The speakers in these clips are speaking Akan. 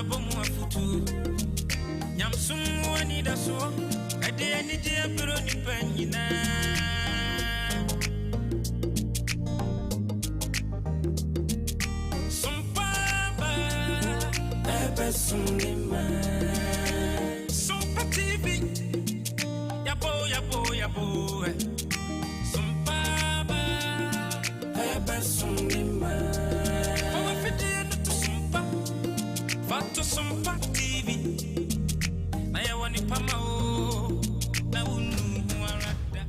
Abrabɔ mu afotuo, Nyamesom mu anidasoɔ, Ɛde anigyeɛ brɛ onipa nyinaa. Som pa ba, ɛbɛsom ne ma. Sompa TV, yabo yabo yabo. Sompa ba, ɛbɛsom ne ma. Fa w'afidie no to Sompa, fa to Sompa TV. Na yɛwɔ nipa ma o, na wonnu ho ara da.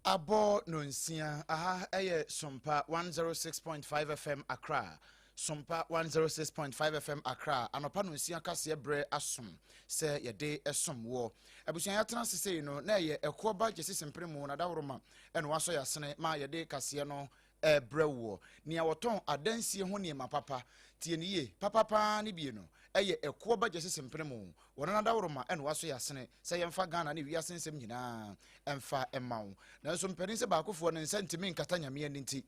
Abɔ nonsia aha ɛyɛ Sompa 106.5 FM Accra. Sompa 106.5 FM Accra anɔpa nonsia kaseɛ berɛ asom sɛ yɛde ɛsom woɔ. Abusua yɛatena ase sei no na ɛyɛ ɛkoɔ ba gyesi sempere mu na daworoma ɛna wasɔ yɛasene ma yɛde kaseɛ no ɛrebrɛ woɔ. Nea wɔtɔn adansie ho nneɛma papa, tie no yie, papa pa ara ne bie no, ɛyɛ ɛkoɔ ba gyesi sempere mu. Wɔn adaworoma ɛna wasɔ yɛasene sɛ yɛmfa Ghana ne wiase nsɛm nyinaa ɛmfa mma wo. Nanso mpanin sɛ baakofoɔ ne nsa ntumi nkata Nyame ani nti,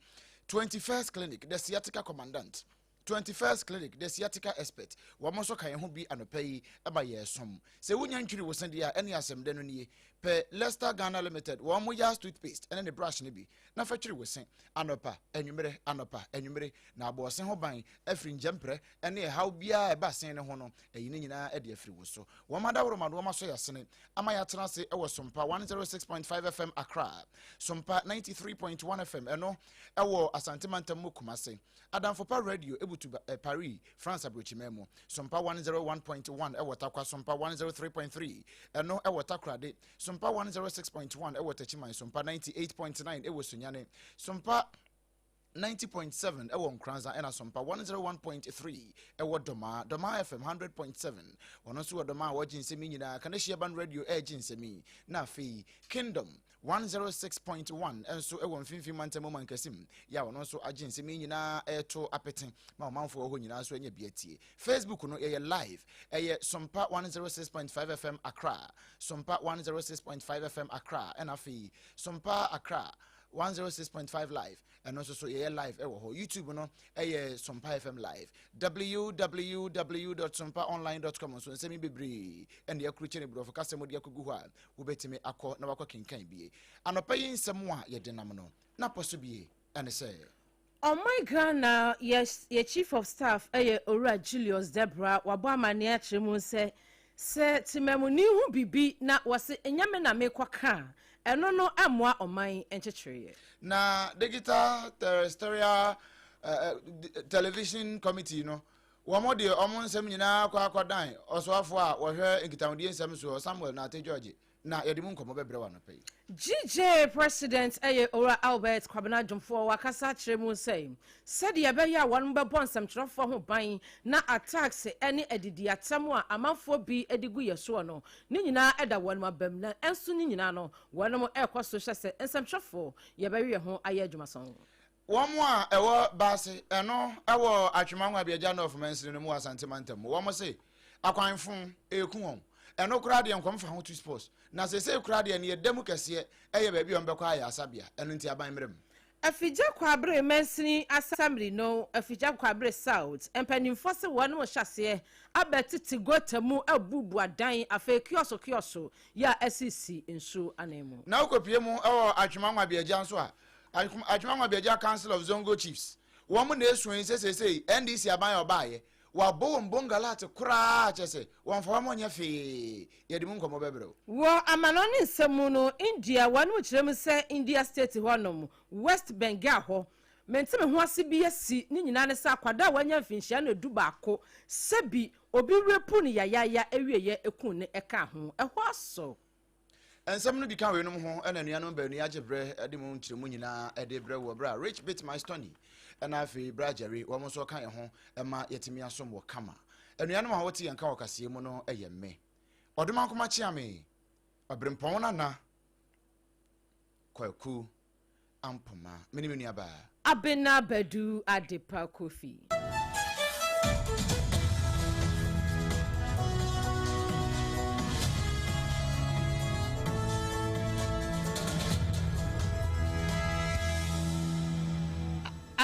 21st Clinic, the sciatica commandant, 21st Clinic, the sciatica expert, wɔn nso ka yɛn ho bi anɔpa yi ma yɛresom. Sɛ wonya ntwiri wo se deɛ a, ɛne asɛm dɛ no nie. Pɛ Lester Ghana Limited, wɔn mo Yas toothpaste ne ne brush no bi na fa twiri wo se anɔpa, anwummere, anɔpa, anwummere, na abɔ ɔse ho ban afiri ngyɛmprɛ ne ɛhaw biara a ɛba se no ho no, ayi ne nyinaa de afiri wo so. Wɔn adaworoma no wɔn asɔ yɛasene ama yɛatena ase wɔ Sompa 106.5 FM Accra, Sompa 93.1 FM ɛno ɛwɔ Asante Mantam mu Kumase, Adamfo Pa Radio ebutu eh, Paris, France aburokyiman mu, Sompa 101.1 ɛwɔ Takwa, Sompa 103.3 ɛno ɛwɔ Takoradi, Sompa 106.1 ɛwɔ Techiman, Sompa 98.9 ɛwɔ Sunyani, Sompa 90.7 ɛwɔ Nkoranza ɛna Sompa 101.3 ɛwɔ Dɔmaa, Dɔmaa FM 100.7 wɔn nso wɔ Dɔmaa a wɔgye nsɛm yi nyinaa, Kaneshie Ban Radio ɛregye nsɛm yi, na afei Kingdom 106.1 nso ɛwɔ Mfimfini Mantam mu Mankasim yɛ a wɔn nso agye nsɛm yi nyinaa ɛreto apete ma ɔmanfoɔ wɔ hɔ nyinaa nso anya bi atie. Facebook no yɛyɛ live, ɛyɛ Sompa 106.5 FM Accra, Sompa 106.5 FM Accra, ɛna afei Sompa Accra 106.5 live, ɛno nso so yɛyɛ live ɛwɔ hɔ. YouTube no ɛyɛ Sompa FM live, www.sompaonline.com nso nsɛm yi bebree ɛna yɛakurukyɛ ne borɔfo kasa mu de akɔgu hɔ a wobɛtumi akɔ na wakɔ kenkan bie. Anɔpa yi nsɛm a yɛde nam no na pɔ so bie ɛne sɛ. Ɔman Ghana yɛ yɛ Chief of Staff yɛ Owura Julius Debrah wabɔ amanneɛ akyerɛ mu sɛ sɛ temamuni hu biribi na wɔse nyɛ me na mekɔka a, ɛno no mmoa ɔman nkyekyereeɛ. Na Digital Terrestrial Television Committee no, wɔn de wɔn nsɛm nyinaa kɔ akɔdan ɔsoafoɔ a wɔhwɛ nkitahodie nsɛm soɔ, Samuel Nartey George, na yɛde mu nkɔmmɔ bɛbrɛ wo anɔpa yi. GJ President yɛ Owura Albert Kwabena Dwomfoɔ wakasa akyerɛ mu sɛ sɛdeɛ ɛbɛyɛ a wɔn bɛbɔ nsɛmtwerɛfoɔ ho ban na attacks ne adidiatam a amanfoɔ bi de gu yɛ soɔ no ne nyinaa da wɔn abam na nso ne nyinaa no wɔn rekɔ so hyɛ sɛ nsɛmtwerɛfoɔ yɛbɛwe yɛn ho ayɛ adwuma sɔn. Wɔn a ɛwɔ Baase, ɛno ɛwɔ Atwema Nwabiagya North mansini no mu wɔ Asante mantam mu, wɔn se akwanfo reku wɔn. Ɛno koraa deɛ nkɔm fa ho to sports. Na seesei koraa deɛ nea ɛda mu kɛseɛ ɛyɛ baabi a wɔbɛkɔ ayɛ asabea. Ɛno nti aban mmra mu. Afigya Kwaabere Mansini Assembly no Afigya Kwaabere South mpanimfoɔ se wɔnom hyɛ aseɛ abɛtete gota mu abubu adan afei kiɔso kiɔso yɛ a asisi nsuo anan mu. Na wokɔpue mu wɔ Atwema Nwabiagya nso a, Atwema Nwabiagya Council of Zongo Chiefs, wɔn na esua yi sɛ seesei NDC aban a ɔbaayɛ, wɔabɔ wɔn bongalat koraa kyɛ sɛ wɔmfa wɔn nyɛ fee. Yɛde mu nkɔmmɔ bɛbrɛ wo. Wɔ amanɔne nsɛm mu no, India wɔn kyerɛ mu sɛ India state hɔ nom, West Bengal hɔ, mente me ho ase bi asi, ne nyinaa ne sɛ akwadaa a wanya mfinhyia no 11, sɛbi obi rape no yayaaya awieɛ ɛkuu no ɛkaa ho. Ɛhɔ asɔ. Nsɛm no bi ka weinom ho na anuanom baanu yi agye berɛ de mu nkyerɛmu nyinaa de brɛ wɔ berɛ a Rich Bit My Stony ɛna afei Bra Jerry wɔn nso ka yɛn ho ma yɛtumi asom wɔ kama. Anuanom a wɔte yɛn ka wɔ kaseɛ mu no yɛ me Ɔdomankoma Kyeame, Ɔberempɔn Nana Kwaku Ampoma, me ne me nuabaa. Abena Badu Adepa Kofi.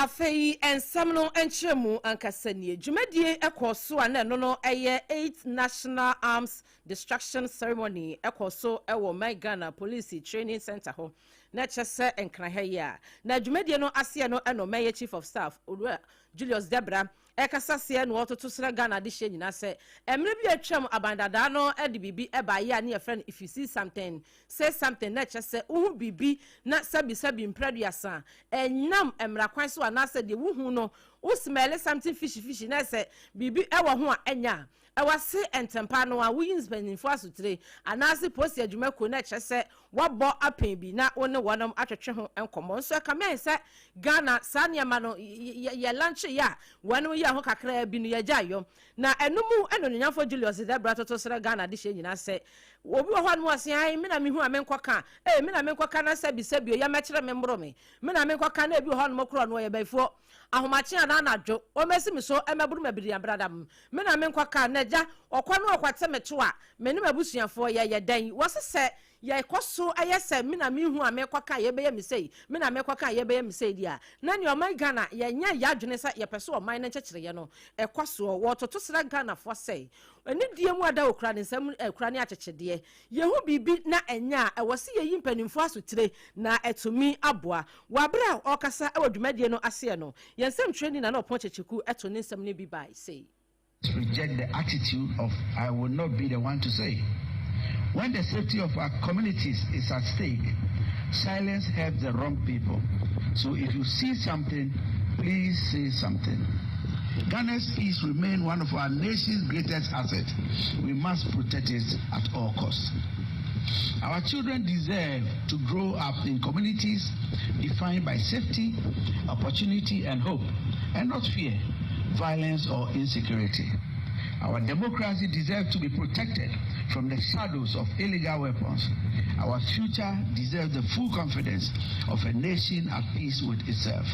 Afei nsɛm no nkyerɛmu ankasa nie. Dwumadie kɔɔ so a na ɛno no yɛ 8th National Arms Destruction Ceremony kɔɔ so wɔ Man Ghana Police Training Centre hɔ. Na ɛkyerɛ sɛ Nkran ha yi a. Na dwumadie no aseɛ no ɛna ɔman Chief of Staff, Owura Julius Debra ɛrekasa seɛ na ɔretoto srɛ Ghana adehyeɛ nyinaa sɛ mmerɛ bi a atwam aban dadaa no de biribi baeɛ a ne yɛfrɛ no if you see something, say something na ɛkyerɛ sɛ wohu biribi na sɛbi sɛbi mprɛduasa ɛnam mmara kwan so anaasɛ deɛ wohu no wo smell something fishy fishy na ɛsɛ biribi ɛwɔ ho a ɛnyɛ a Ɛwɔ se ntɛmpa no ara woyi mpanyimfo asotire anaase polisi adwumakuo na ɛkyerɛ sɛ wɔabɔ apɛn bi na wo ne wɔnom atwetwe ho nkɔmmɔ. Nso ɛkame ayɛ sɛ Ghana saa nneɛma no yɛ lanche yɛ a wɔnom yɛɛ ho kakraa bi no yɛgyae yɔ. Na ɛno mu na Onuonyamfoɔ Julius Debra toto srɛ Ghana adehyeɛ nyinaa sɛ obi wɔ hɔ nom ɔse ae me na mehu a menkɔ ka, ee me na menkɔ ka na sɛbi sɛbi o yɛmmɛkyere me mmoro me, me na menkɔ ka na ebi wɔ hɔ nom korɔ no ɔyɛ bayifoɔ ahomakye anaa anadwo wɔmmɛsi me so mmɛboro me abiriabradam. Me na menkɔ ka, na agya, ɔkɔ na ɔkɔte me to a, me ne m'abusuafoɔ yɛyɛ dɛn? Wɔse sɛ yɛkɔ so yɛ sɛ me na mehu a mekɔ ka a yɛbɛyɛ me sei, me na mekɔ ka a yɛbɛyɛ me sei deɛ a, na nea ɔman Ghana yɛnyɛ yɛn adwene sɛ yɛpɛ sɛ ɔman no nkyekyereeɛ no kɔ soɔ. Wɔtoto srɛ Ghanafoɔ sɛ, anidie mu ada okura ne nsam kura ne akyekyedeɛ. Yɛhu biribi na ɛnyɛ a, ɛwɔ sɛ yɛyi mpanimfoɔ asotire na atumi aboa. Wɔ aberɛ a ɔrekasa wɔ dwumadie no aseɛ no, yɛn nsɛmtwerɛni Nana Ɔpɔn Kyekyeku to ne nsɛm no bi bae sei. Reject the attitude of I will not be the one to say. When the safety of our communities is at stake, silence helps the wrong people. So if you see something, please say something. Ghana's peace remains one of our nation's greatest assets. We must protect it at all costs. Our children deserve to grow up in communities defined by safety, opportunity, and hope, and not fear, violence, or insecurity. Our democracy deserves to be protected from the shadows of illegal weapons. Our future deserves the full confidence of a nation at peace with itself.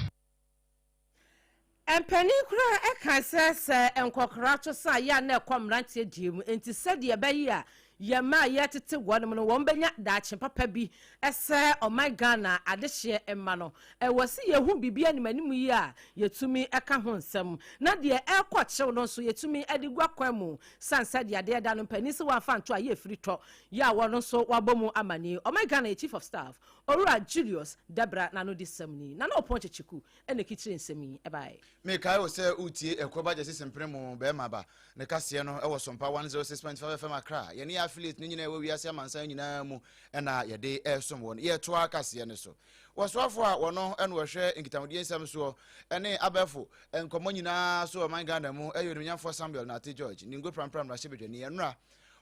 Mpanin koraa ka sɛ sɛ nkɔkoraa to sa a, yɛ a na ɛkɔ mmeranteɛ deɛ mu. Enti sɛdeɛ ɛbɛyɛ a yɛn mma a yɛretete wɔn no, wɔn bɛnya daakye papa bi sɛ ɔman Ghana adehyeɛ mma no, ɛwɔ sɛ yɛhu biribi anim anim yi a yɛtumi ka ho nsɛm. Na deɛ ɛrekɔ kyew no nso, yɛtumi de gu akwan mu. Sane sɛ deɛ adeɛ da no, mpanin sɛ wɔamfa anto a, yɛ firi tɔ. Yɛ a wɔn nso wɔabɔ mu amannie. Ɔman Ghana yɛ Chief of Staff, Owura Julius Dabra n'anodisɛm ni. Nana Ɔpɔn Kyekyeku na ɛkikyire nsɛm yi baeɛ. Mekae wo sɛ woretie Ɛkɔ Ba Gyasi Sempene mu Bɛɛma Ba ne kaseɛ no wɔ Sompa 106.5 FM Accra. Yɛne yɛn affiliate no nyinaa ɛwɔ wiase amansan nyinaa mu na yɛde resom wɔn. Yɛtoa kaseɛ no so. Wɔsoafoɔ a wɔno na wɔhwɛ nkitahodie nsɛm soɔ ne abɛɛfo nkɔmmɔ nyinaa so wɔ ɔman Ghana mu yɛ Onimnyamfoɔ Samuel Nartey George, Ningo Prampram mmarahyɛbadwani. Ɛnora,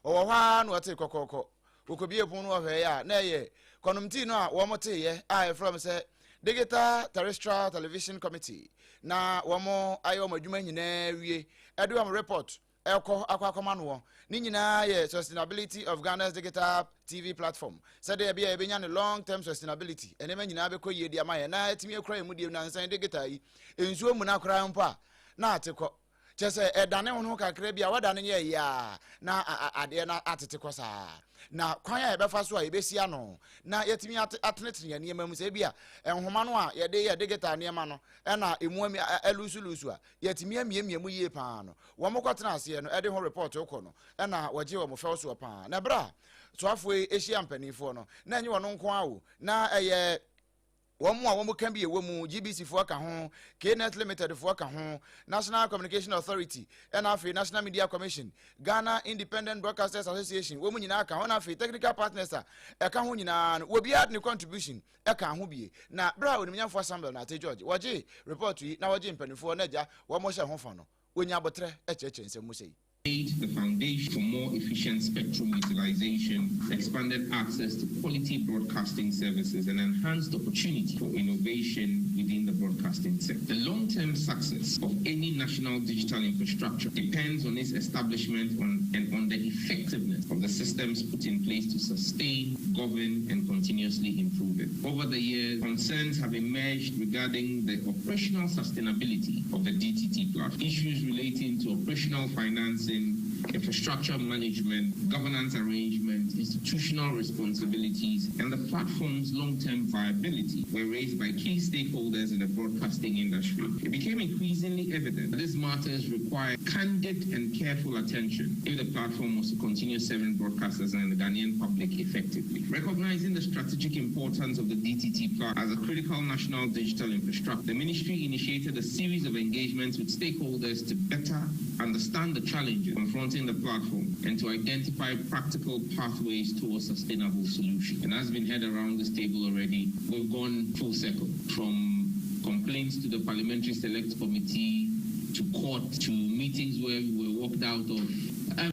ɔwɔ hɔ ara na ɔtee kɔkɔɔkɔ. Wɔkɔbie pon no wɔhwɛeɛ a, na ɛyɛ kɔnomtii no a wɔteeɛ a yɛfrɛ wɔn sɛ Digital Terrestrial Television Committee na wɔn ayɛ wɔn adwuma nyinaa wie ɛde wɔn report ɛkɔ akɔ akɔma noɔ. Ne nyinaa yɛ sustainability of Ghana's digital TV platform sɛdeɛ ɛbɛyɛ yɛbɛnya ne long term sustainability, nneɛma nyinaa bɛkɔ yie de ama yɛn na atumi akura yɛn mu die. Nansa digital yi nsuo muna koraa mpo a na ate kɔ. Kyerɛ sɛ ɛdane wo ho kakra bi a wadane yɛ yɛ a na adeɛ no atete kɔ saa. Na kwan a yɛbɛfa so a yɛbɛsi ano na yɛatumi atenetene yɛn nneɛma mu sɛ ebi a nhoma no a yɛde yɛ digital nneɛma no ɛna emu alusulusu a yɛatumi amiamia mu yie paa no, wɔn kɔtena aseɛ no ɛde ho report kɔ no ɛna wɔgye wɔn fɛw soɔ paa. Na ɛberɛ a soafoɔ yi ahyia mpanimfoɔ no na ɛnyɛ wɔn nko ara o, na ɛyɛ Wɔn a wɔka bi a ɛwɔ mu, GBC foɔ ka ho, Knet Limited foɔ ka ho, National Communication Authority, ɛna afei National Media Commission, Ghana Independent Broadcasters Association, wɔn nyinaa ka ho, ɛna afei technical partners a ɛka ho nyinaa no, obiara de ne contribution ɛka ho bie. Na berɛ a Onimnyamfoɔ Samuel Nartey George wɔgye report yi na wɔgye mpanimfoɔ na agya wɔn hyɛ ho fa no, wɔnya aboterɛ kyerɛkyerɛ nsɛm mu sei. The foundation for more efficient spectrum utilization, expanded access to quality broadcasting services, and enhanced opportunity for innovation within the broadcasting sector. The long-term success of any national digital infrastructure depends on its establishment on, and on the effectiveness of the systems put in place to sustain, govern, and continuously improve it. Over the years, concerns have emerged regarding the operational sustainability of the DTT platform, issues relating to operational financing, infrastructure management, governance arrangements, institutional responsibilities, and the platform's long-term viability were raised by key stakeholders in the broadcasting industry. It became increasingly evident that these matters require candid and careful attention if the platform was to continue serving broadcasters and the Ghanaian public effectively. Recognizing the strategic importance of the DTT platform as a critical national digital infrastructure, the ministry initiated a series of engagements with stakeholders to better understand the challenges confronting the platform and to identify practical pathways towards sustainable solutions. And as been heard around this table already, we've gone full circle from complaints to the Parliamentary Select Committee to court to meetings where we were walked out of.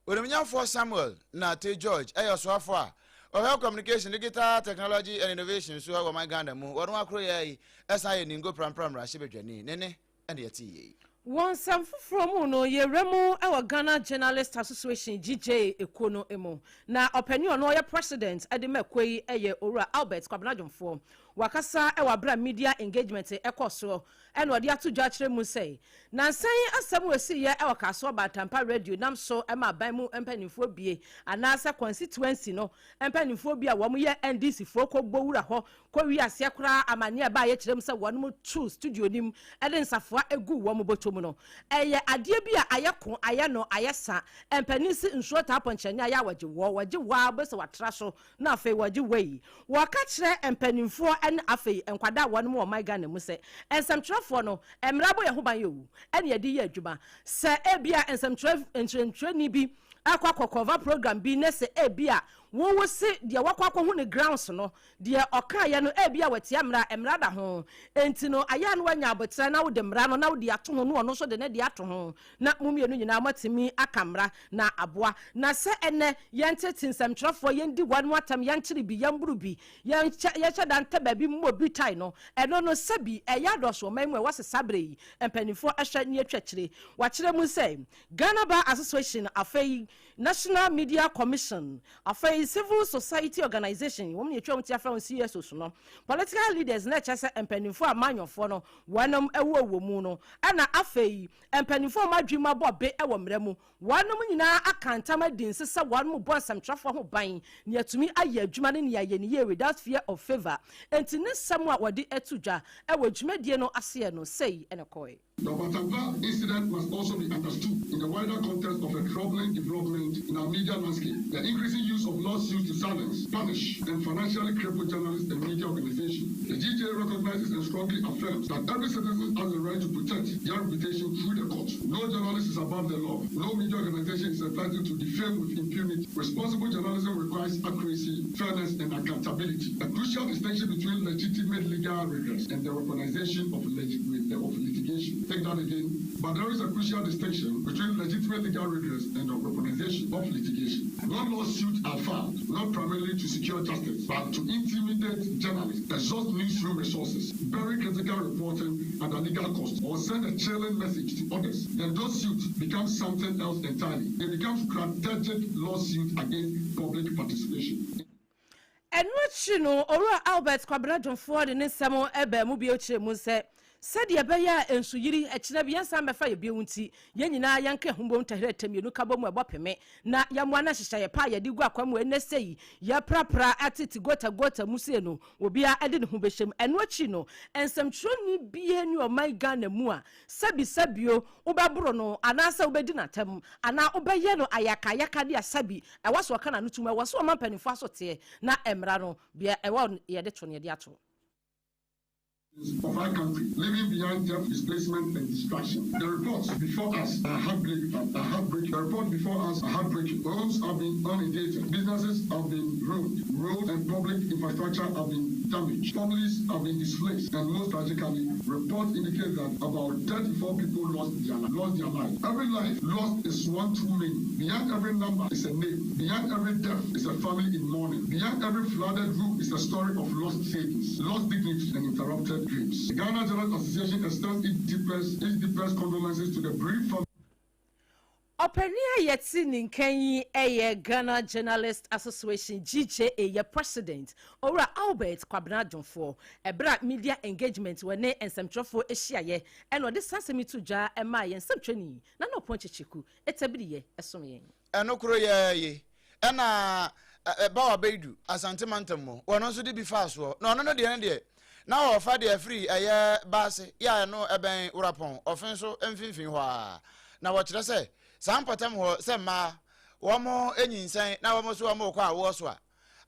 Onimnyamfoɔ Samuel Nartey George ɛyɛ ɔsoafo a ɔhwɛ Communication, Digital Technology and Innovation so wɔ man Ghana mu. Wɔn akoro yɛ yi ɛsan yɛ Ningo Prampram mmarahyɛbadwani ne ne ɛna yɛte yie. Wɔ nsɛm foforɔ mu no, yɛwura mu wɔ Ghana Journalist Association, GJA ekuo no mu, na ɔpanin ɔno ɔyɛ president de ma ekuo yi yɛ Owura Albert Kwabena Dwomfoɔ. Wakasa wɔ abere media engagement ɛkɔ soɔ, ɛna ɔde ato dwa akyerɛ mu sɛ nansan asɛm wɔ esiiɛ wɔ Kasoa Batampa Radio nam so ma aban mu mpanimfoɔ bie anaasɛ constituency no mpanimfoɔ bi a wɔn yɛ NDC foɔ kɔ bɔ wura hɔ kɔ wi aseɛ koraa. Amanneɛ ɛbaa yɛkyerɛ mu sɛ wɔn tu studio nim ɛde nsafoa egu wɔn bɔtɔ mu no, ɛyɛ adeɛ bi a ayɛ ko ayɛ no ayɛ sa. Mpanin si nsuo taa pɔnkyɛnne ayɛ a wɔgye wɔ wɔgye wɔ a bɛsɛ watra so na afei wɔgye wɔ yi. Wɔka kyerɛ mpanimfoɔ ne afei nkwadaa a wɔn wɔ ɔman Ghana mu sɛ nsɛmtwerɛfoɔ no, mmara bɔ yɛn ho ban yɛ owu ɛne yɛde yɛ adwuma. Sɛ ebia nsɛmtwerɛ nsɛmtwerɛni bi akɔ akɔkɔva program bi ne sɛ ebia wɔwɔ se deɛ wɔkɔ akɔhu ne grounds no, deɛ ɔkaeɛ no ebia wɔtia mmara, mmara da ho. Enti no ayɛ no wanya abotire na wode mmara no na wode ato ho no, ɔno nso de ne de ato ho na mo mmienu nyinaa moatumi aka mmara na aboa. Na sɛ ɛnɛ yɛntete nsɛmtwerɛfoɔ, yɛndi wɔn mu atam, yɛnkyere bi, yɛmburu bi, yɛhyɛ da ntɛ baabi mmɔ bi tae no, ɛno no sɛbi ɛyɛ adɔso ɔman mu. Ɛwɔ sesa berɛ yi mpanimfoɔ ɛhwɛ ne atwa akyire. Wakyerɛ mu sɛ Ghana Bar Association, afei National Media Commission, afei civil society organisation wɔn ne atwa wɔn ti afɛ wɔn CSOs no, political leaders na ɛkyɛ sɛ mpanimfoɔ a manyɔfoɔ no wɔnom ɛwɔ wɔ mu no, ɛna afei mpanimfoɔ a wɔn adwuma bɔ be ɛwɔ mmerɛ mu, wɔnom nyinaa aka ntam adi nse sɛ wɔnom bɔ nsɛmtwerɛfoɔ ho ban ne atumi ayɛ adwuma no ne ayɛ ne yie without fear of favour. Nti ne nsɛm a wɔde ato dwa ɛwɔ dwumadie no aseɛ no sei ɛna kɔɛ. The Obatanpa incident must also be understood in the wider context of a troubling development in our media landscape: the increasing use of lawsuits to silence, punish, and financially cripple journalists and media organizations. The GJA recognizes and strongly affirms that every citizen has the right to protect their reputation through the court. No journalist is above the law. No media organization is entitled to defame with impunity. Responsible journalism requires accuracy, fairness, and accountability. A crucial distinction between legitimate legal redress and the weaponization of litigation. Take that again. But there is a crucial distinction between legitimate legal redress and the weaponization of litigation. When lawsuits are filed, not primarily to secure justice, but to intimidate journalists, exhaust newsroom resources, bury critical reporting at a legal cost, or send a chilling message to others, then those suits become something else entirely. They become strategic lawsuits against public participation. Ɛno akyi no, Owura Albert Kwabena Dwomfoɔ de ne nsɛm ɛbɛn mu bio kyerɛ mu sɛ sɛdeɛ ɛbɛyɛ a nsuyiri ɛkyerɛ bi yɛnsan bɛfa yɛ bio nti, yɛn nyinaa yɛnka ho bom tahira tɛ ka bɔ mu ɛbɔ peme na yɛmmoa no hyehyɛ yɛ pa a yɛde gu akwan mu. Ɛnɛ sɛ yi yɛprapra atete gota gota mu sie no, obiara ɛde ne ho bɛhyɛ mu. Ɛno akyi no, nsɛmtwerɛni bie ne ɔman Ghana mu a sɛbisɛbio wobɛboro no anaasɛ wobɛdi n'atam anaa wobɛyɛ no ayakayaka de asabi, ɛwɔ so ɔka n'ano tum, ɛwɔ so ɔma mpanimfoɔ aso teɛ na mmara no bea ɛwɔ yɛde to no yɛde ato. Of our country, leaving behind death, displacement, and destruction. The reports before us are heartbreaking. Are heartbreaking. The report before us are heartbreaking. Homes have been inundated, businesses have been ruined, roads and public infrastructure have been damaged, families have been displaced, and most tragically, Reports indicate that about 34 people lost their, lost their lives. Every life lost is one too many. Behind every number is a name. Behind every death is a family in mourning. Behind every flooded room is a story of lost savings, lost dignity, and interrupted dreams. The Ghana Journalists Association extends its deepest, its deepest condolences to the bereaved family. Ɔpanin a yɛte ne nka yi yɛ Ghana Journalist Association, GJA, yɛ President, Owura Albert Kwabena Dwomfoɔ. Ɛberɛ a Media Engagement wɔ ne nsɛmtwerɛfoɔ hyiaeɛ na ɔde saa asɛm yi too dwa maa yɛn nsɛmtwerɛni Nana Ɔpɔn Kyekyeku Tabiriyɛ som yɛn. Ɛno koro yi ara yi ɛna Bawa Baidu, Asante mantam mu, ɔno nso de bi faa soɔ. Na ɔno no deɛ no deɛ, na ɔfa deɛ firi ɛyɛ Baase yɛ a ɛno ɛbɛn Worapɔn, Ɔfe nso mfimfini hɔ ara. Na wɔkyerɛ sɛ saa mpɔtam hɔ sɛ mmaa wɔn nyinsɛn na wɔn nso wɔn rekɔ awoɔ so a,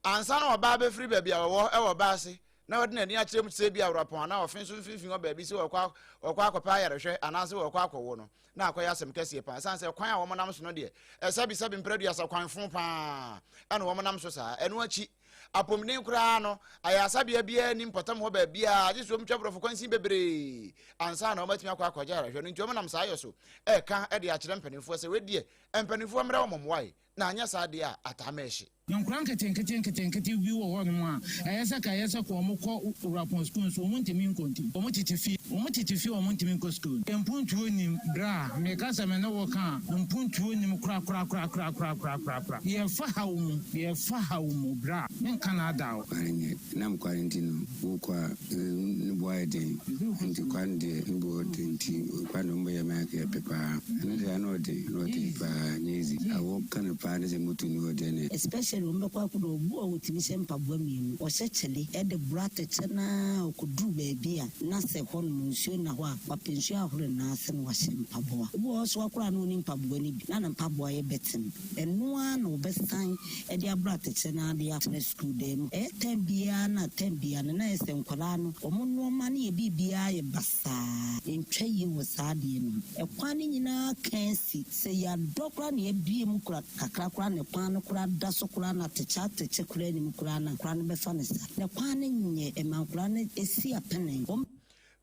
ansa na ɔbaa bɛfiri baabi a ɔwɔ wɔ Baase na ɔde n'ani akyerɛ mu te sɛ ebia Worapɔn anaa Ɔfe nso mfimfini hɔ baabi sɛ ɔrekɔ ɔrekɔ akɔpɛ ayarehwɛ anaasɛ ɔrekɔ akɔwo no, na akɔyɛ asɛm kɛseɛ paa ɛsiane sɛ kwan a wɔnam so no deɛ ɛsɛbisɛbi mprɛduasa kwan fo paa ɛna wɔnam so saa. Ɛno akyi apɔmuden koraa no ayaresabea biara ni mpɔtam hɔ baabiara gye sɛ wɔtwa borɔfo kwansin bebree ansa na wɔatumi akɔ akɔgye ayarehwɛ no. Nti wɔnam saa yɛ so ɛka de akyerɛ mpanimfoɔ sɛ wɔdeɛ mpanimfoɔ mmerɛ wɔn mmoae na anyɛ saa deɛ a ataa mɛhye. Na nkwadaa nketenkete nketenkete bi wɔ hɔnom a, ɛyɛ sɛ ka ɛyɛ sɛ ka wɔkɔ Owurapɔn sukuu nso wɔntumi nkɔ nti, wɔtete fie. Wɔtete fie a wɔntumi nkɔ sukuu. Mpuntuo nnim. Berɛ a meka sɛ me ne wo ka a, mpuntuo nnim korakorakorakorakorakorakorakora. Yɛfa haw mu, yɛfa haw mu, bra, menka naadaa wo. Kwan nyɛ. Nam kwan nti no, wokɔ a, ne bo ayɛ den. Nti kwan deɛ, ne bo den nti kwan deɛ wɔbɛyɛ ma yɛ pɛ paa. Ɛno deɛ ano ɔden, ano ɔden paa, ɛnyɛ easy. Awɔ ka no paa ne sɛ moto ni hɔ deɛ ne. Especially wɔn bɛkɔ akɔdɔ obi wɔ hɔ otumi hyɛ mpaboa mienu, ɔhyɛ kyale de boro atɛkyɛ no ara ɔkɔduru baabi a na sɛ hɔ nom nsuo nna hɔ a wapɛ nsuo ahoro ne nan ase na wahyɛ mpaboa. Obi wɔ hɔ nso koraa na ɔnni mpaboa no bi na ne mpaboa yɛ bɛtem. Ɛno ara na wɔbɛsan de aboro atɛkyɛ no ara de atena sukuu dan mu. Ɛyɛ tɛm biara na tɛm biara no na ayɛ sɛ nkwadaa no wɔn nnoɔma ne yɛ biribiara yɛ basaa. Ɛntwa yie wɔ saa adeɛ no ho. Ɛkwan no nyinaa ka asi. Sɛ yɛadɔ koraa na yɛabue mu kora kakra koraa na kwan no koraa da so koraa na atɛkyɛ atɛkyɛ koraa nni mu koraa no a, nkwadaa no bɛfa no saa. Na kwan no nyɛ, ɛma nkwadaa no si apene. Wɔn.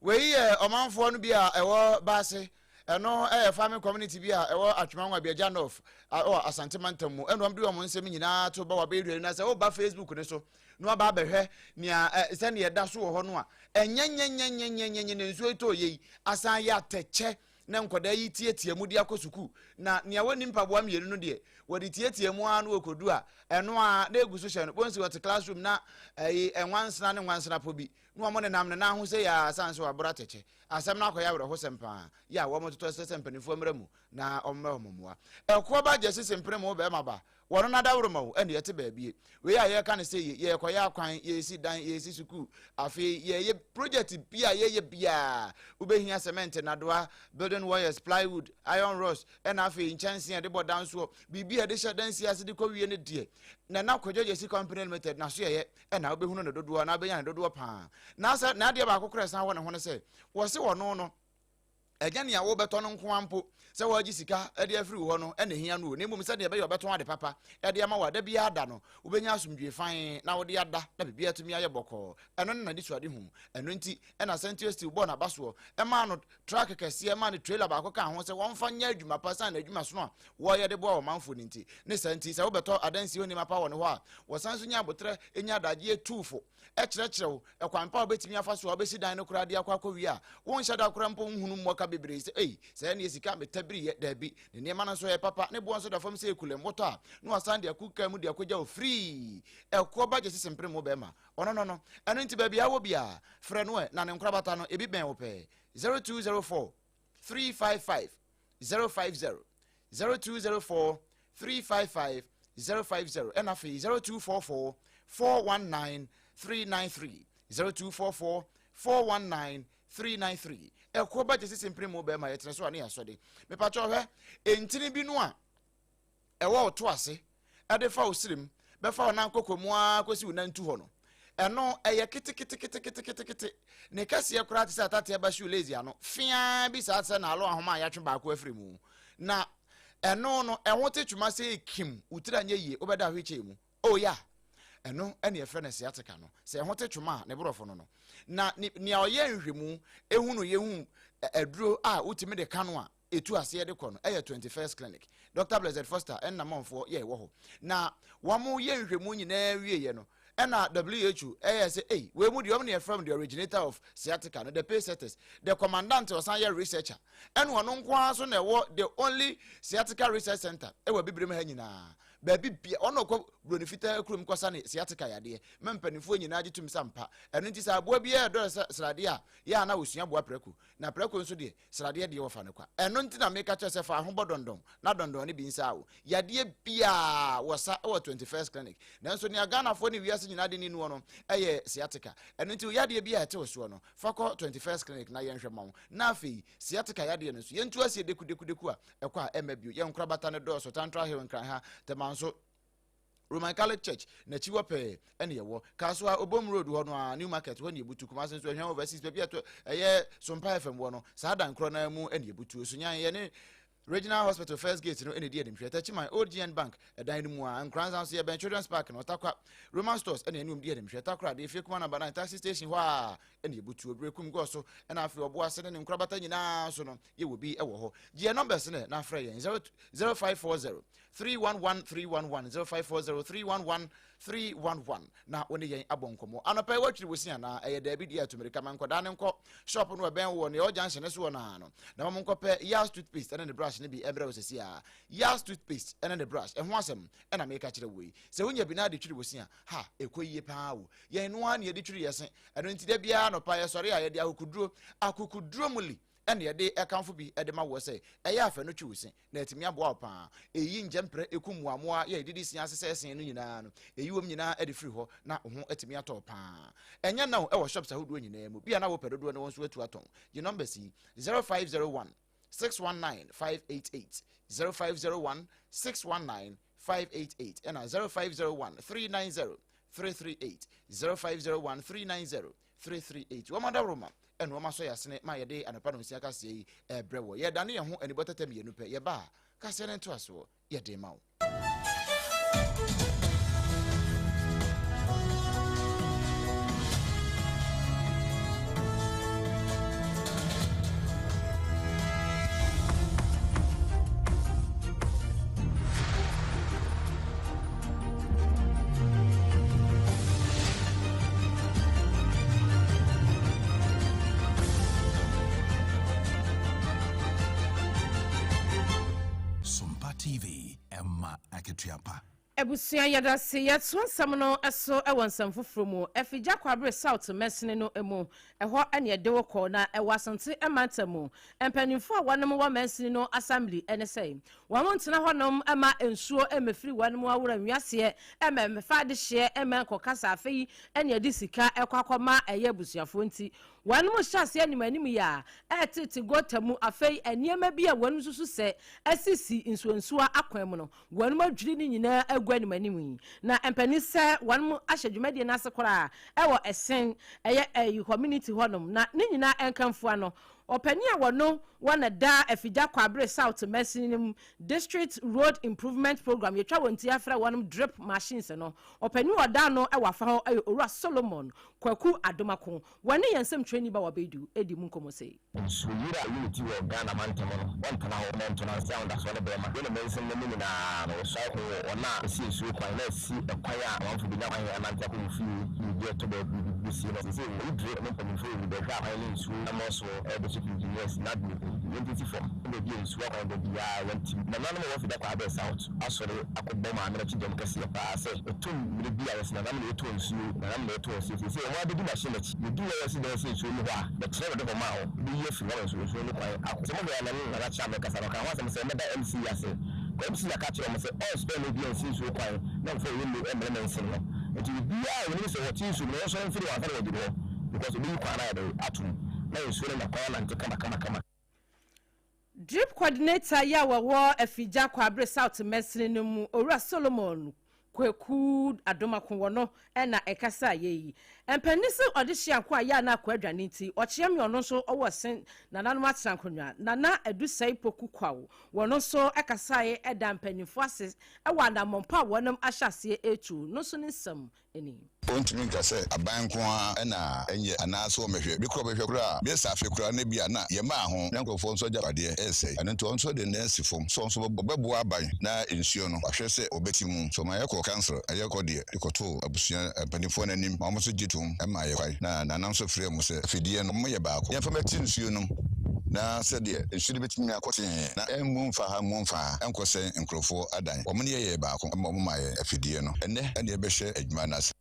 Wei yɛ ɔmanfoɔ no bi a ɛwɔ Baase. Ɛno yɛ farming community bi a ɛwɔ Atwema Nwabiagya North wɔ Asante mantam mu. Ɛna wɔn de wɔn nsɛm nyinaa to ba wabɛyɛ duane na sɛ woba Facebook no so na waba abɛhwɛ nea sɛnea ɛda so wɔ hɔ no a, ɛnyɛnyɛnyɛnyɛnyɛnyɛ na nsuo tɔ yɛ yi asan yɛ atɛkyɛ na nkwadaa yi tiatia mu de akɔ sukuu. Na nea wɔnni mpaboa mienu no deɛ, wɔde tiatia mu ara na wɔkɔdu a, ɛno ara na egu so hyɛ no. Bonsi wɔte classroom na ɛyi nwansena ne nwansena po bi na wɔn nenam ne nan ho sɛ yɛ a san so wɔaboro atɛkyɛ. Asɛm no akɔyɛ awerɛhosɛm paa yɛ a wɔtotɔ sɛ sɛ mpanimfoɔ mmra mu na wɔmmɛ wɔn mmoa. Ɛkoɔ ba gye sese mpene mo bɛrima ba wɔno n'adaworoma o ɛne ɛte baabie. Wei a yɛreka no sɛ ye yɛrekɔyɛ akwan, yɛresi dan, yɛresi sukuu, afei yɛreyɛ project bi a yɛyɛ biara wobɛhia cement, nnadoa, building wires, plywood, iron rods, ɛna afei nkyɛnsee a yɛde bɔ dan soɔ, biribi a yɛde hyɛ dansi ase de kɔwie no deɛ Nana Kwadwo Gyasi Company Limited n'asoɛeɛ ɛna wobɛhunu no dodoɔ na wobɛnya no dodoɔ paa. Na sɛ n'adeɛ baako koraa ɛsan wɔ ne ho ne sɛ wɔse wɔno no ɛnyɛ nea wobɛtɔ no nko ara mpo sɛ wɔagye sika de afiri wo hɔ no na ehia no o, na mmom sɛnea ɛbɛyɛ ɔbɛtɔn ade papa de ama wo a da biara da no wobɛnya asomdwoe fann na wode ada na biribiara atumi ayɛ bɔkɔɔ. Ɛno ne n'anisoadehu. Ɛno nti na Sentio Steel bɔɔ n'abasoɔ maa no truck kɛseɛ maa no trailer baako kaa ho sɛ wɔmfa nyɛ adwuma pa sane n'adwumasono a wɔyɛ de boa ɔmanfoɔ no nti. Ne saa nti, sɛ wobɛtɔ adansie ho nneɛma pa wɔ ne hɔ a, wɔsan nso nya aboterɛ nya adagyeɛ tu fo kyerɛkyerɛ wo ɛkwan pa a wobɛtumi afa so a wobɛsi dan no koraa de akɔ akɔwie a wonhyɛ da koraa mpo nhunu mmɔ ka bebree sɛ ei sɛɛ neɛ sika a metabiriiɛ. Daabi, ne nneɛma no nso ɛyɛ papa, ne boɔ nso da fam sɛ ekulem wotɔ a na wasan de aku kaa mu de akɔgya wo firii ɛkoɔ ba gyesi sempere mu bɛrima ɔno no no. Ɛno nti baabi a wɔ biara frɛ no ɛ na ne nkorabata no ebi bɛn wo pɛɛ. 0204 355 050 0204 355 050 ɛna afei 0244 419 393 0244 419 393. Ɛkɔ ba gyesi sempere mu bɛrima yɛtena so a ne yɛasɔde mepakyɛ ɔhwɛ ntini bi no a ɛwɔ wo to ase de fa wo serem bɛfa wo nan koko mu ara kɔsi wo nantu hɔ no, ɛno ɛyɛ keteketeketekete. Ne kɛseɛ koraa te sɛ atateɛ ba shoelace ano, feaa bi saa te sɛ naalo ahoma a yɛatwe baako afiri mu. Na ɛno no, ɛho te twoma sɛ ekim, wo tiri anyɛ yie, wobɛda wheelchair mu. Oh yeah! Ɛno ɛne yɛfrɛ no sciatica no. Sɛ ɛho te twoma a, ne borɔfo no no. Na nea ɔyɛ nhwɛmu ehu no yɛhu aduro a wotumi de ka no a ɛtu aseɛ de kɔ no ɛyɛ 21st Clinic. Dr. Blessed Foster ɛnna mɔnfoɔ yɛ ɛwɔ hɔ. Na wɔn yɛ nhwɛmu nyinaa wieɛ no, ɛna WHO ɛyɛ sɛ ei, wei mu deɛ wɔn na yɛfrɛ no the originator of sciatica no, the pace setters, the commandant ɔsan yɛ researcher, ɛna ɔno nko ara so na ɛwɔ the only sciatica research center ɛwɔ abibirem ha nyinaa. Baabi bia ɔno ɔkɔ buroni fitaa kurom kɔsa ne sciatica yadeɛ ma mpanimfoɔ nyinaa gye tom sɛ ampa. Ɛno nti sɛ aboa biara ɛdɔre sɛ sradeɛ a, yɛ a na wɔsua boa prɛko, na prɛko nso deɛ Sradeɛ deɛ wɔfa no kwa. Ɛno nti na meka kyerɛ sɛ fa ho bɔ dɔndɔn na dɔndɔn no bi nsaa wo. Yadeɛ biaa wɔ sa wɔ 21st clinic. Nanso nea Ghanafoɔ ne wiase nyinaa de ni noɔ no yɛ sciatica. Ɛno nti wo yadeɛ biaa ɛte wo soɔ no, fa kɔ 21st clinic na yɛnhwɛ ma wo. Na afei sciatica yadeɛ no nso yɛntu aseɛ dekudekudeku a ɛkɔ a ɛmma bio. Yɛn nkorabata no dɔɔso, Tantra Hill, Nkran ha, Tema nso. Roman Catholic Church n'akyi hɔ pɛɛ ɛne ɛwɔ. Kasoa Obom Road hɔ no ara, New Market hɔ ne ebutu. Kumasi nso Ahwea Overseas baabi a ɛto ɛyɛ Sompa FM wɔ no, saa dan korɔ no ara mu ɛne ebutu. Osunyan yɛne Regional Hospital First Gate no ɛna edi animhwɛ. Techiman Old GN Bank ɛdan no mu a, Nkoranza nso yɛbɛn Children's Park no, Ɔtakwa Roman Stores ɛna ɛne wɔn di animhwɛ. Takoradi Efie Kuma Number 9 Taxi Station hɔ a ɛna ebutu. Oberekum Gɔso ɛna afei Ɔboase ne ne nkorabata nyinaa nso no yɛwɔ bi wɔ hɔ. Gye yɛn numbers no na frɛ yɛn 0540 311 311 0540 311 311 na wo ne yɛn abɔ nkɔmmɔ. Anɔpa yi woatwiri wo se anaa? Ɛyɛ daabi deɛ atu mmirika ma nkɔdaa no nkɔ shop no ɛbɛn wɔ nea ɛwɔ junction no so wɔ no ara no na wɔn nkɔpɛ Yas toothpaste ɛne ne brush no bi ɛmbrɛ wo sɛsi a. Yas toothpaste ɛne ne brush ɛho asɛm ɛna meka kyerɛ wo yi. Sɛ wonya bi na ade twiri wo se a, ha ɛkɔ yie paa o. Yɛn no ara na yɛde twiri yɛ se. Ɛno nti da biara anɔpa yɛsɔre a yɛde akokoduro akokoduro mu li ɛna yɛde ɛkamfo bi de ma woɔ sɛ ɛyɛ afɛ no twi wo se na atumi aboa wo paa. Ɛyi ngyɛmprɛ, ɛku mmoammoa yɛ ɛdidi se ase sɛ ɛsen no nyinaa no, ɛyi wɔm nyinaa de firi hɔ na wo ho atumi atɔ wo paa. Ɛnyɛ na o, ɛwɔ shops ahodoɔ nyinaa mu. Bi a na wopɛ dodoɔ no wɔn nso atu atɔn. Gye numbers yi, 0501 619 588, 0501 619 588 ɛna 0501 390 338, 0501 390 338. Wɔn adaworoma ɛna wɔn asɔ yɛn asene ma yɛde anɔpa nonsia kaseɛ yi ɛrebrɛ wɔ. Yɛdane yɛn ho anibɔ tɛtɛ mmienu pɛ, yɛba a, kaseɛ no ntoasoɔ yɛde ma wo. Sompa TV, ɛma akatua pa. Abusua yɛdase yɛtoa nsɛm no so wɔ nsɛm foforɔ mu. Afigya Kwabre South mansini no mu, ɛhɔ ne ɛde wo kɔ na ɛwɔ Asante mantam mu. Mpanimfoɔ a wɔnom wɔ mansini no assembly ne sɛ Wɔn ntena hɔnom mma nsuo mmɛfiri wɔn awura nwiaseɛ mma mmɛfa adehyeɛ mma nkɔkasa afei ne ɛde sika kɔ akɔma ɛyɛ abusuafoɔ nti wɔn hyɛ aseɛ anim anim yi a ɛretete gota mu afei nneɛma bi a wɔn susu sɛ asisi nsuonsuo akwan mu no wɔn adwiri ne nyinaa agu anim anim yi na mpanin sɛ wɔn ahyɛ dwumadie no ase koraa ɛwɔ ɛsen ɛyɛ ɛyi community hɔnom na ne nyinaa nkamfua no Ɔpanin a wɔno wɔ na da Afigya Kwabre South mansini no mu District Road Improvement Programme yɛtwa wɔn ti afrɛ wɔnom drip machines no ɔpanin a ɔda ano wɔ afa hɔ yɛ Owura Solomon Kwaku Adomako. Wɔne yɛn nsɛmtwerɛni Bawa Baidu di mu nkɔmmɔ sei. Nsuoyiri a unity wɔ Ghana mantam no, wɔntena hɔ na ɛnto nanse ahodasoɔ ne bɛɛma. Yɛne mansin no mu nyinaa no, wɔsuae ho wɔ wɔn a wɔsi nsuo kwan na asi ɛkwan a amanfo bɛnya kwan anante akɔ wɔn fie, biribi ɛtɔ baabi, biribi bɛsie no. Seesei wɔyi dre ne mpanyimfoɔ wɔ mu bɛhwɛ akwan ne nsuo mmɔ so district engineers NADMO yɛntiti fam ne baabi a nsuo akwan da biara yɛntim. Nananom a wɔfi Dakwa Abɛ South asɔre akɔbɔ maame no akyi dɔm kɛseɛ paa sɛ ɛtom mmerɛ bi a yɛse nananom na yɛtɔɔ nsuo, nananom na yɛtɔɔ nsuo. Seesei wɔn abɛdi machine akyi. Yɛduru hɔ yɛse dɛn sɛ nsuo nni hɔ a, bɛkyerɛ bɛde hɔ maa hɔ bɛyi afiri hɔ ama nsuo nsuo no kwan akɔ. Sɛ mohwɛ a Nana Nana Kyerɛ a mekasa no ɔkaa ho asɛm sɛ wɔmmɛda MC ase. Kɔ MC aka akyerɛ wɔn sɛ ɔnspɛ na obiara nsi nsuo kwan na ɔmfa ɔyɛ nnu mmrɛ mansin no. Nti obiara a onim sɛ ɔte nsuo mu no ɔnsɔre mfiri hɔ ansa na waduru hɔ because obeyi kwan no ayɛ dɛn atom na nsuo no anya kwan anante kama kama kama. Drip Coordinator yi a wɔwɔ Afigya Kwabre South mansini no mu, Owura Solomon Kwaku Adomako wɔ no na ɛkasaeɛ yi. Mpanin se ɔde hye anko a yɛ a na akoa adwane nti, ɔkyea me ɔno nso ɔwɔ sen nananom atena nkonwa. Nana Adusɛe Poku Kwaw, wɔno nso kasae da mpanyinfoɔ ase wɔ anammɔn pa a wɔnom ahyɛ aseɛ retu no nso ne nsɛm ni. Ontumi nka sɛ aban nko ara na ɛnyɛ anaasɛ wɔmmɛhwɛ. Bi koraa wɔbɛhwɛ koraa a, bɛyɛ sɛ afe koraa no ebia na yɛmmaa ho na nkurɔfoɔ nso agyapadeɛ resɛe. Ɛno nti ɔno nso de ne nan asi fam sɛ ɔno nso ɔbɛboa aban na nsuo no wahwɛ sɛ wɔbɛte mu. So ɔma yɛkɔɔ council a yɛkɔ deɛ yɛkɔtoo abusua mpanimfoɔ no anim ma wɔn nso gye toom maa yɛ kwan na Nana nso frɛɛ mu sɛ afidie no wɔyɛ baako yɛmfa mmɛte nsuo no mu na sɛdeɛ nsuo no bɛtumi akɔ tee na ɛmmu mfa ha mmu mfa ha ɛnkɔsɛe nkurɔfoɔ adan. Wɔn ne yɛyɛɛ baako ma wɔmaa yɛn afidie no. Ɛnnɛ na yɛbɛhyɛ adwuma no ase.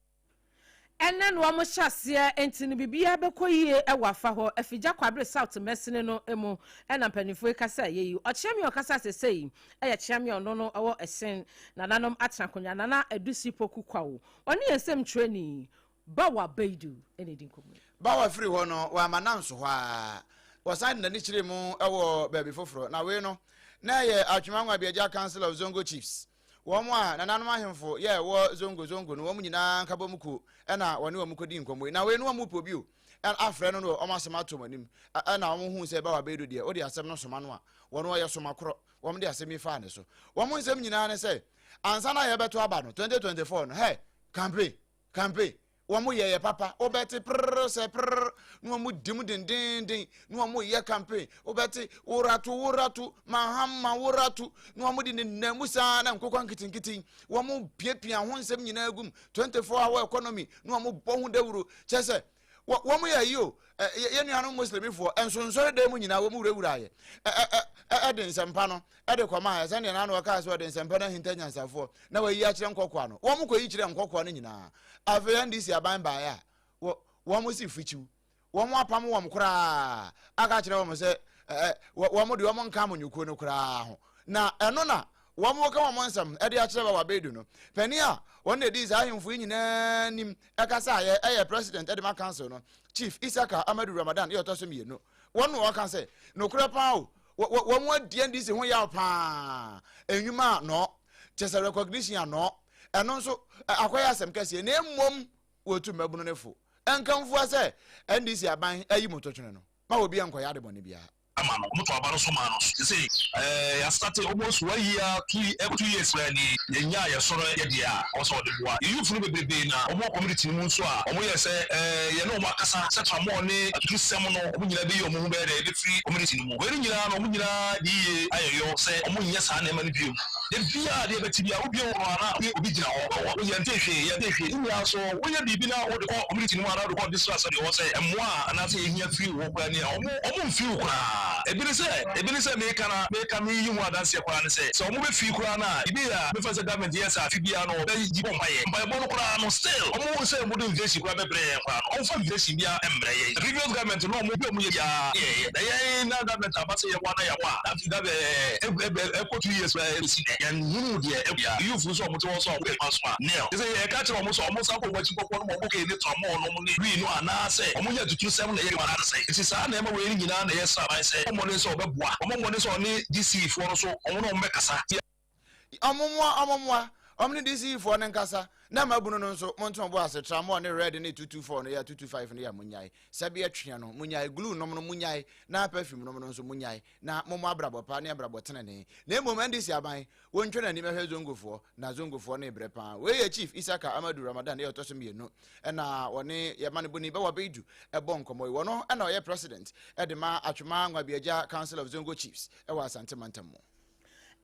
Ɛnnɛ na wɔhyɛ aseɛ nti no biribiara bɛkɔ yie wɔ afa hɔ. Afigya Kwabre South mɛsene no mu na mpanimfoɔ yi kasa yɛ yi. Ɔkyeame a ɔkasa sesei yɛ kyeame a ɔno no wɔ ɛsen nananom atena akonnwa Nana Adusi Poku Kwawu. Ɔne yɛn nsɛmtwerɛni Bawa Baidu na ɛdi nkɔmmɔ yi. Bawa firi hɔ no, wamma nanso hɔ ara. Ɔsan de n'ani kyerɛɛ mu wɔ baabi foforɔ. Na wei no, na ɛyɛ Atwima Nwabiagya Council of Zongo Chiefs. Wɔn a nananom ahemfo yɛ wɔ Zongo Zongo no, wɔn nyinaa nkabom kuo na wɔne wɔn kɔdii nkɔmmɔ yi. Na wei no wɔn pɛ obi o, afrɛ no no wɔn asɛm ato wɔn anim. Ɛna wɔn huu sɛ Bawa Baidu deɛ, wode asɛm no soma no a, wɔn wɔyɛ soma korɔ. Wɔn de asɛm yi faa ne so. Wɔn nsɛm nyinaa ne sɛ, ansa na yɛbɛto aba no, 2024 no, hɛ, campaign, Campaign, wɔn yɛ yɛ papa, wobɛte prrr sɛ prrr, na wɔn di mu dendenden, na wɔn yɛ campaign, wobɛte worato worato, mahama worato, na wɔn de nenam mu saa na nkokɔ nketenkete, wɔn piapia ho nsɛm nyinaa gum, 24 hour economy, na wɔn bɔ ho dawuro, kyɛ sɛ wɔn yɛ ayi o, yɛn nuanom muslimifoɔ, nsonsɔre dan mu nyinaa wɔn wurawura yɛ, ɛde nsɛmpa no ɛde kɔma yɛ, sɛdeɛ n'ano ɔkaa sɛ ɔde nsɛmpa no ahinta nyansafoɔ, na wɔayi akyerɛ nkɔkoa no, wɔn kɔyi kyerɛ nkɔkoa no nyinaa. Afei NDC aban baeɛ a, wɔ, wɔn si fikyiw, wɔn apam wɔn koraa, aka akyerɛ wɔn sɛ ɛ, wɔn deɛ wɔn nka amanyɔkuo no koraa ho. Na ɛno na wɔn ka wɔn nsɛm de akyerɛ Bawa Beidu no. Panin a wɔn na ɛdii saa ahemfo yi nyinaa nim ɛkasaeɛ ɛyɛ President de ma Council no, Chief Isaka Amadu Ramadan yɛ ɔtɔ so mmienu. Wɔn na wɔka sɛ, nokorɛ paa o, wɔn adi NDC ho yaw paa, nnwuma a nɔɔ, kyɛ sɛ recognition a nɔɔ, ɛno nso akɔyɛ asɛm kɛseɛ, na mmom wɔtu mmabunu no fo. Nkamfua sɛ NDC aban ayi mo totwene no, ma obi nkɔyɛ ade bɔne biara. Ama no, wɔto aba no so maa no. Sesei ɛɛ yɛastate almost one year, two ɛkɔ 2 years koraa ni, yɛnyaa yɛn sɔrɔ yɛ deɛ a ɔwɔ sɛ ɔde boa yɛn youth no bebrebe na wɔn wɔ community no mu nso a wɔn yɛ sɛ ɛɛ yɛne wɔn akasa sɛ tramɔɔ ne atutusɛm no wɔn nyinaa bɛyi wɔn ho bɛyɛ dɛ ɛbɛfiri community no mu. Wei no nyinaa no wɔn nyinaa de yie ayɛ yɔ sɛ wɔn nyɛ saa nneɛma no bio. Da biara adeɛ bɛkye biara wobue wo ano a na obi gyina hɔ. Wɔ yɛntee hwee, yɛntee hwee. Ne nyinaa nso woyɛ biribi na wode kɔ community no mu anaa wode kɔ district assembly hɔ sɛ mmoa a anaasɛ yɛhia firi wo hɔ koraa ni a, wɔn wɔn mfiri wo koraa. Ebi ne sɛ, ebi ne sɛ meka na meka meyi ho adanseɛ koraa ne sɛ, sɛ wɔn bɛfiri koraa no a, biribi a mefa sɛ government yɛ sɛ afe biara no wɔbɛyi bɔ mpaeɛ. Mpaebɔ no koraa no still wɔn hu sɛ wɔde invitation koraa bɛbrɛ yɛn koraa no, wɔmfa invitation biara mmrɛ yɛn. The previous government no wɔn bi a wɔyɛ biara yɛɛyɛ. Na yɛn na government aba sɛ yɛboa na yɛaboa a, na afei government ɛɛ ɛkɔ 2 years koraa ɛbɛsi nnɛ yɛnhunuu deɛ ɛbia. Youth nso a wɔte hɔ nso a wɔyɛ adwuma nso a, nil. Te sɛ yɛka kyerɛ wɔn sɛ wɔn nsan kɔ wɔn akyi kɔkɔ nom wɔn cocaine ne tramol nom ne wii no anaasɛ wɔn nyɛ atuturusɛm na ɛyɛ adwuma anaasɛ sɛn. Nti saa nneɛma wei no nyinaa na yɛsrɛ aban sɛ wɔmmɔ mmɔden sɛ wɔbɛboa, wɔmmɔ mmɔden sɛ wɔne DC foɔ no nso wɔn ne wɔn bɛkasa. Wɔmmoa, wɔmmoa, wɔn ne DC foɔ no nkasa, na mmabunu no nso monto mo bo ase, tramol ne red ne 224 no yɛ 225 no yɛ a monnyae, sɛbeɛ tweɛ no monnyae, glue nom no monnyae, na perfume nom no nso monnyae. Na mommɔ abrabɔ pa ne abrabɔ tenenee. Na mmom NDC aban, wɔntwa n'anim ɛhwɛ Zongofoɔ, na Zongofoɔ no rebrɛ paa. Wei yɛ Chief Isaka Amadu Ramadan yɛ ɔtɔ so mmienu ɛna wɔne yɛ manebɔni Bawa Beidu ɛbɔ nkɔmmɔ yi. Wɔno ɛna ɔyɛ President ɛde ma Atwema Nwabiagya Council of Zongo Chiefs ɛwɔ Asante Mantam mu.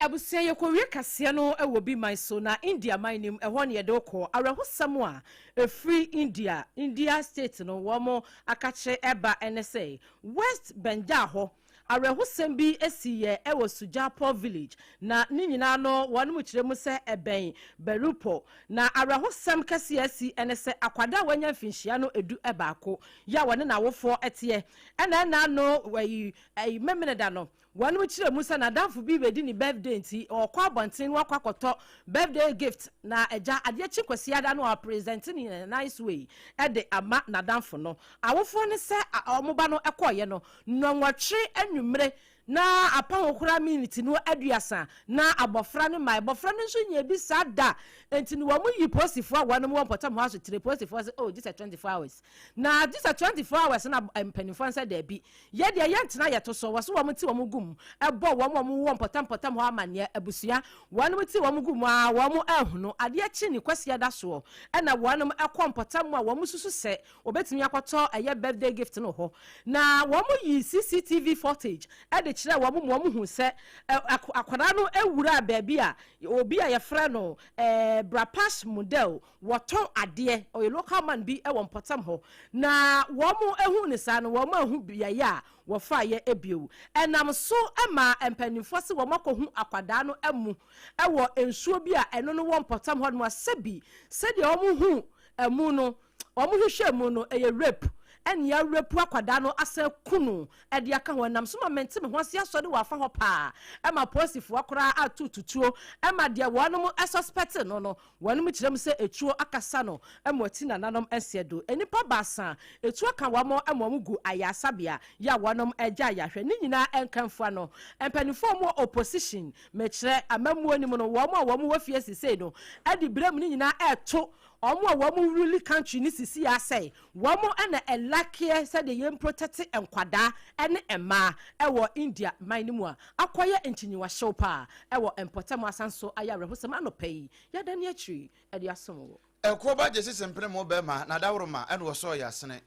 Abusua yɛkɔwie kaseɛ no wɔ bi man so na India man nim ɛhɔ ne yɛde wokɔ. Awerɛhosɛm a ɛfiri India, India state no wɔn akakye ɛba ɛne sɛ West Bengal hɔ awerɛhosɛm bi si yɛ wɔ Sujapur village na ne nyinaa no wɔn mu kyerɛ mu sɛ ɛbɛn Berupur. Na awerɛhosɛm kɛseɛ asi ne sɛ akwadaa a wanya mfinhyia no 11 yɛ a wɔne n'awofoɔ teɛ ɛna ɛna no ayi ayi Memeneda no wɔn mu kyerɛ mu sɛ n'adamfo bi bɛdi ne birthday nti ɔkɔ abɔnten no akɔ akɔtɔ birthday gift na agya adeɛ kye Kwasiada no a present ne in a nice way ɛde ama n'adamfo no. Awofoɔ no sɛ wɔn ba no kɔɔeɛ no nnɔnwɔtwe anwummere. Na apa ho koraa minute no 30 na abɔfra no ma abɔfra no nso nya bi saa da. Nti no wɔn yi polisifoɔ a wɔn wɔ mpɔtam hɔ asotire. Polisifoɔ sɛ, oh, gye sɛ 24 hours na gye sɛ 24 hours na mpanimfoɔ nsa daabi, yɛ deɛ yɛntena yɛto so wɔ so. Wɔn ti wɔn gu mu ɛbɔ wɔn a wɔwɔ mpɔtam mpɔtam hɔ amanneɛ. Abusua, wɔn ti wɔn gu mu a wɔn ɛhunu adeɛ kyi ne kwasi da soɔ, ɛna wɔn ɛkɔ mpɔtam a wɔn susu sɛ wɔbɛtumi akɔtɔ ɛyɛ birthday gift no hɔ, na wɔn yi CCTV footage ɛde kyerɛ wɔn mu. Wɔn hu sɛ akwadaa no ewura baabi a obi a yɛfrɛ no Brapash Model wɔtɔn adeɛ. Ɔyɛ local man bi ɛwɔ mpɔtam hɔ, na wɔn ehu ne saa no, wɔn ehu beaeɛ a wɔfa yɛ ebio. Ɛnam so ɛma mpanimfoɔ sɛ wɔn akɔhu akwadaa no ɛmu ɛwɔ nsuo bi a ɛno no wɔ mpɔtam hɔ nom. Asɛbi sɛdeɛ wɔn hu ɛmu no, wɔn hwehwɛ mu no, ɛyɛ rape ɛne rape akwadaa no asɛ kunu ɛde aka ho. Ɛnam so ma mente me ho ase asɔre wɔ afa hɔ paa, ɛma polisifoɔ koraa ato tutuo ɛma deɛ wɔnom ɛsuspect no, wɔnom kyerɛ mu sɛ etuo akasa no ɛma ɔti nananom ɛseɛ do. Nnipa 3 etuo ka wɔn ɛma wɔn gu ayasabea yɛ a wɔnom ɛgya ayahwɛ ne nyinaa. Ɛnkanfoa no, mpanimfoɔ mu opposition, mɛkyerɛ amammuo nim no, wɔn a wɔn wɔ fie sisei no ɛde brɛ ne nyinaa ɛɛto wɔn a wɔn rule country ne sisi asɛe wɔn ɛna ɛlakeɛ sɛdeɛ yɛn protect nkwadaa ɛne mmaa ɛwɔ India man no mu a akɔyɛ nkyinyiwahyew paa ɛwɔ mpɔtam asan so ayɛ awerɛhosɛm. Anɔpɛ yi yɛda ne akyiri ɛde asom wɔ. Ɛkoɔ ba gye sisi mpene mu bɛrima na daworo ma ɛna wɔsɔɔ yɛ asene.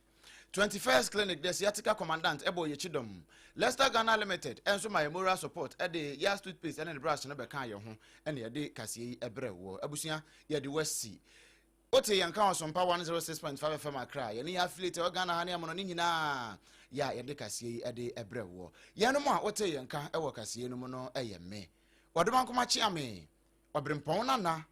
21st Clinic, the sciatica commandant, ɛbɔ yɛkyi dɔm. Leicester Ghana Limited ɛnso ma yɛ moral support, ɛde yas toothpaste ɛne ne brush no bɛka yɛn ho, ɛne yɛde kaseɛ yi ɛbrɛ wɔ. Abusua, yɛde wasi wote yɛn ka wɔ Sompa 106.5 FM Accra. Yɛne yɛ affiliate ɛwɔ Ghana ha ne amono ne nyinaa yɛ a yɛde kaseɛ yi ɛde ɛbrɛ wɔ. Yɛnom a wote yɛn ka ɛwɔ kaseɛ no mu no, ɛyɛ me Wɔdoma Nkoma Kyeame Ɔberempɔn Nana.